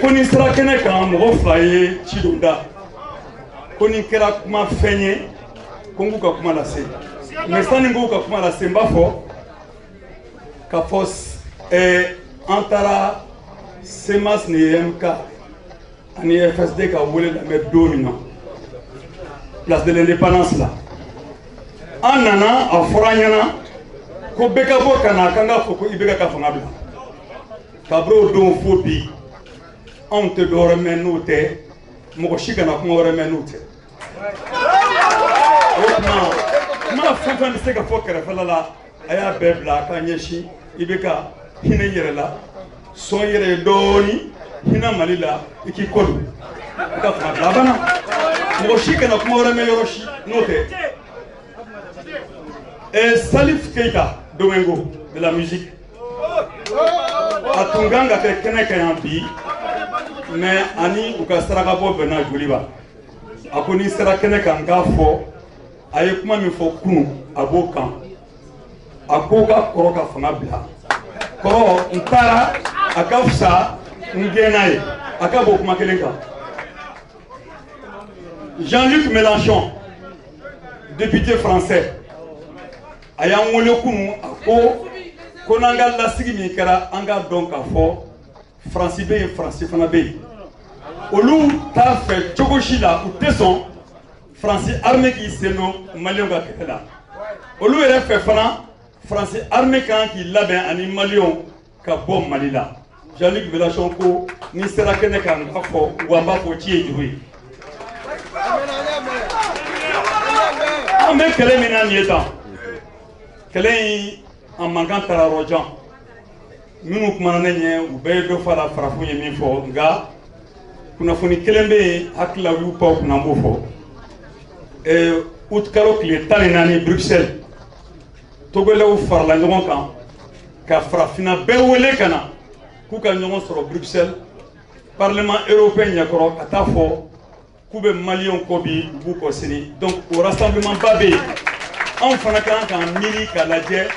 Ko ni sera kɛnɛ kan mɔgɔ fila ye ci dɔ da ko ni kɛra kuma fɛn ye ko n k'u ka kuma lase mais sani n k'u ka kuma lase n b'a fɔ k'a fɔ an taara CMAS ni MK ani FSD ka wele lamɛn don min na place de l'indépendance la an nana a fɔra an ɲɛna ko bɛɛ ka bɔ ka na k'an k'a fɔ ko IBK ka fanga bila kabini o don fo bi anw tɛ dɔwɛrɛ mɛn n'o tɛ mɔgɔ si kana kuma wɛrɛ mɛn n'o tɛ o tuma kuma fɛn fɛn bɛ se ka fɔ kɛrɛfɛla la a y'a bɛɛ bila a k'a ɲɛsin IBK hinɛ i yɛrɛ la sɔn i yɛrɛ ye dɔɔnin hinɛ Mali la i k'i kɔ don i ka fanga bila a banna mɔgɔ si kana kuma wɛrɛ mɛn yɔrɔ si n'o tɛ. Salif Keita Domingo de la musique a tun kan ka kɛ kɛnɛ kan yan bi mais ani u ka sarakabɔ bɛnna Joliba a ko n'i sera kɛnɛ kan n k'a fɔ a ye kuma min fɔ kunun a b'o kan a ko ka kɔrɔ ka fanga bila kɔrɔ n taara a ka fisa n gɛnna ye a ka b'o kuma kelen kan. Jean-Luc Mélenchon, député français, a y'an wele kunun a ko n'an ka lasigi min kɛra an k'a dɔn k'a fɔ Faransi bɛ yen Faransi fana bɛ yen olu t'a fɛ cogo si la u tɛ sɔn Faransi armée k'i sen don Maliyɛnw ka kɛlɛ la olu yɛrɛ fɛ fana Faransi armée kan k'i labɛn ani Maliyɛnw ka bɔ Mali la. Jean-Luc Mélenchon ko n'i sera kɛnɛ kan n k'a fɔ wa n b'a fɔ ci ye juru ye. An bɛ kɛlɛ min na nin ye tan kɛlɛ in a mankan taara yɔrɔ jan minnu kumana ne ɲɛ u bɛɛ ye dɔ fɔ a la farafin ye min fɔ nka kunnafoni kelen bɛ yen hakili la u y'u pan kunna n b'o fɔ. Août kalo tile 14 Bruxelles Togolɛw farala ɲɔgɔn kan ka farafinna bɛɛ wele ka na k'u ka ɲɔgɔn sɔrɔ Bruxelles parlement européen ɲɛkɔrɔ ka taa fɔ k'u bɛ Maliyɛnw kɔ bi u b'u kɔ sini donc o rassemblement ba bɛ yen anw fana kan k'an miiri k'a lajɛ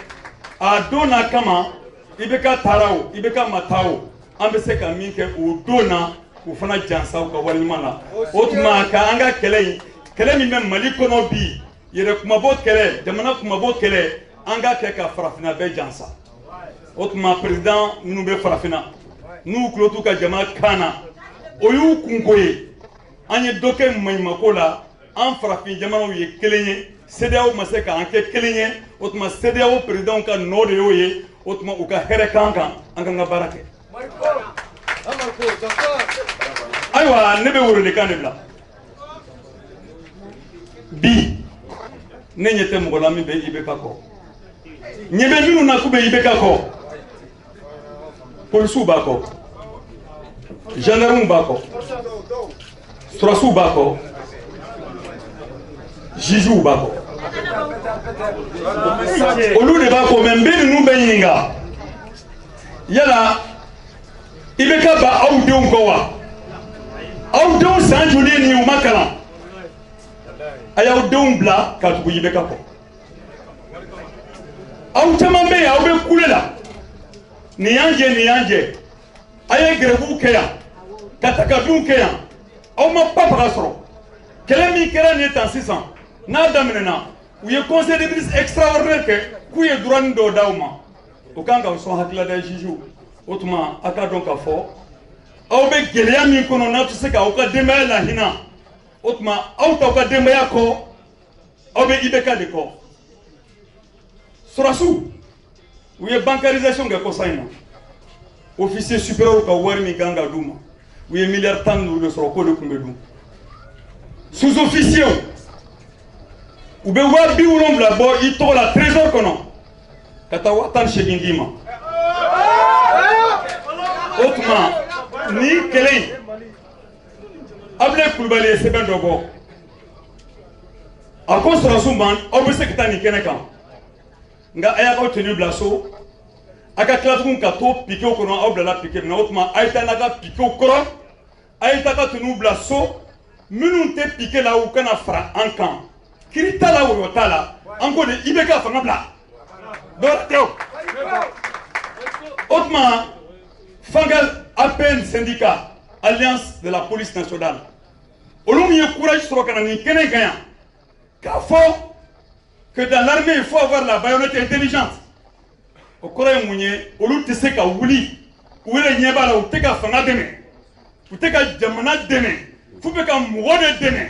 a don n'a kama IBK taara o IBK ma taa o an bɛ se ka min kɛ o don na k'u fana jansa u ka waleɲuman na o tuma ka an ka kɛlɛ in kɛlɛ min bɛ Mali kɔnɔ bi yɛrɛ kumabɔ kɛlɛ jamana kumabɔ kɛlɛ an k'a kɛ ka farafinna bɛɛ jansa o tuma président minnu bɛ farafinna n'u tulo t'u ka jamana kan na o y'u kunko ye an ye dɔ kɛ maɲumako la an farafin jamanaw ye kelen ye CEDEAO ma se k'an kɛ kelen ye o tuma CEDEAO présidentw ka nɔ de y'o ye o tuma u ka hɛrɛ k'an kan an k'an ka baara kɛ. Ayiwa ne bɛ welewelekan de bila bi ne ɲɛ tɛ mɔgɔ la min bɛ IBK kɔ ɲɛ bɛ minnu na k'u bɛ IBK kɔ polisiw b'a kɔ gendarmew b'a kɔ sɔrɔdasiw b'a kɔ jugew b'a kɔ olu de b'a kɔ mais n bɛ ninnu bɛɛ ɲininka yala IBK b'a aw denw kɔ wa aw denw san joli ye nin ye u ma kalan a y'aw denw bila ka tugu IBK kɔ aw caman bɛ yen aw bɛ kule la nin y'an jɛ nin y'an jɛ a ye gɛrɛbuw kɛ yan ka takabinw kɛ yan aw ma ba faga sɔrɔ kɛlɛ min kɛra nin ye tan sisan n'a daminɛna u ye conseil des ministres extraordinaire kɛ k'u ye droit dɔw d'aw ma o kan k'aw sɔn hakilila dɛ juge o tuma a k'a dɔn k'a fɔ aw bɛ gɛlɛya min kɔnɔ n'aw tɛ se k'aw ka denbaya lahinɛ o tuma aw t'aw ka denbaya kɔ aw bɛ IBK de kɔ sɔrɔdasiw u ye bancarisation kɛ kɔsa in na officier supérieur ka wari min kan ka d'u ma u ye miliyari 15 de sɔrɔ k'o de tun bɛ dun sous-officier u bɛ 70,000 bɔ i tɔgɔ la trésor kɔnɔ ka taa 18,000 d'i ma o tuma nin kɛlɛ in Abdoulaye Coulibaly ye sɛbɛn dɔ bɔ a ko sɔrɔdasiw ma aw bɛ se ka taa nin kɛnɛ kan nka a y'a k'aw tenue bila so a ka tila tugun ka to piquew kɔnɔ aw bilala piquet min na o tuma a ye taa n'a ka piquew kɔrɔ a ye taa ka tenuew bila so minnu tɛ piquet la u kana fara an kan kiri t'a la wɔyɔ t'a la an ko de IBK fanga bila dɔwɛrɛ tɛ o o tuma fanga APN syndicat, Alliance de la police nationale, olu min ye courage sɔrɔ ka na nin kɛnɛ kan yan k'a fɔ que dans l'armée il faut avoir la baïonnette intelligente, o kɔrɔ ye mun ye? Olu tɛ se ka wuli, u yɛrɛ ɲɛ b'a la, u tɛ ka fanga dɛmɛ, u tɛ ka jamana dɛmɛ, f'u bɛ ka mɔgɔ de dɛmɛ.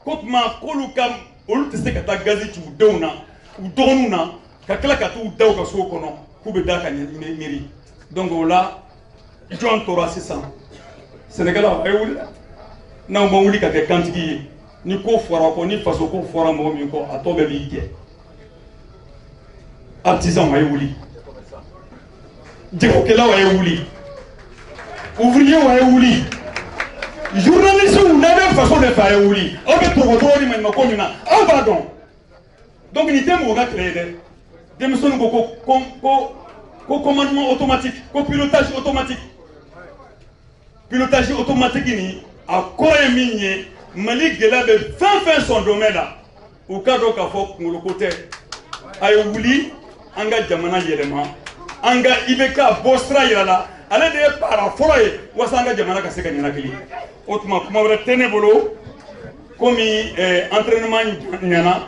Ko tuma k'olu ka olu tɛ se ka taa gazi ci u denw na, u dɔgɔninw na, ka tila ka t'u da u ka so kɔnɔ k'u bɛ da ka miiri. Donc o la jɔn tora sisan? Sɛnɛkɛlaw, a ye wuli. N'aw ma wuli ka kɛ kantigi ye, ni ko fɔra kɔ, ni faso ko fɔra mɔgɔ min kɔ, a tɔ bɛɛ b'i jɛ. Artisanw, a ye wuli. Jagokɛlaw, a ye wuli. Ouvriers, a ye wuli. Journalistes, n'a bɛ faso de fɛ, a ye wuli. Aw bɛ tɔgɔtɔgɔ ni maɲumanko min na, aw b'a dɔn. Donc nin tɛ mɔgɔ ka kɛlɛ ye dɛ. Denmisɛnninw ko commandement automatique, ko pilotage automatique. Pilotage automatique nin, a kɔrɔ ye min ye, Mali gɛlɛya bɛ fɛn fɛn sɔn domaine la, u k'a dɔn k'a fɔ kunkoloko tɛ. A ye wuli, an ka jamana yɛlɛma, an ka IBK bɔ sira yira la, ale de ye para fɔlɔ ye walasa an ka jamana ka se ka ɲɛnakili. O tuma kuma wɛrɛ tɛ ne bolo. Komi entraînement ɲɛna,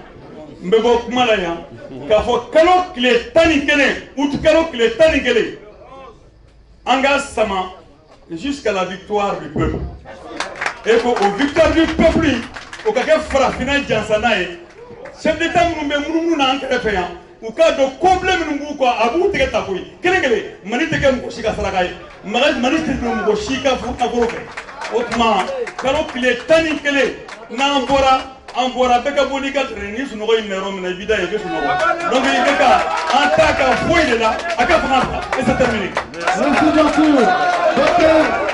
n bɛ bɔ kuma la yan k'a fɔ kalo tile 11, août kalo tile 11, an ka sama jusqu'à la victoire du peuple, et ko o victoire du peuple, o ka kɛ farafinna jansanna ye. Chef d'état minnu bɛ munumunu na an kɛrɛfɛ yan, u k'a dɔn kɔnbilen minnu b'u kɔ, a b'u tigɛ ta koyi kelen kelen. Mali tɛ kɛ mɔgɔ si ka saraka ye, Mali tɛ don mɔgɔ si ka nafolo fɛ. O tuma kalo tile 11, n'an bɔra, an bɔra, bɛɛ ka bɔ n'i ka tɛrɛn ni sunɔgɔ y'i minɛ yɔrɔ min na, i b'i da yen, i bɛ sunɔgɔ. Donc i bɛ ka an ta ka foyi de la, a ka fanga bila, et c'est terminé. Merci beaucoup. Docteur.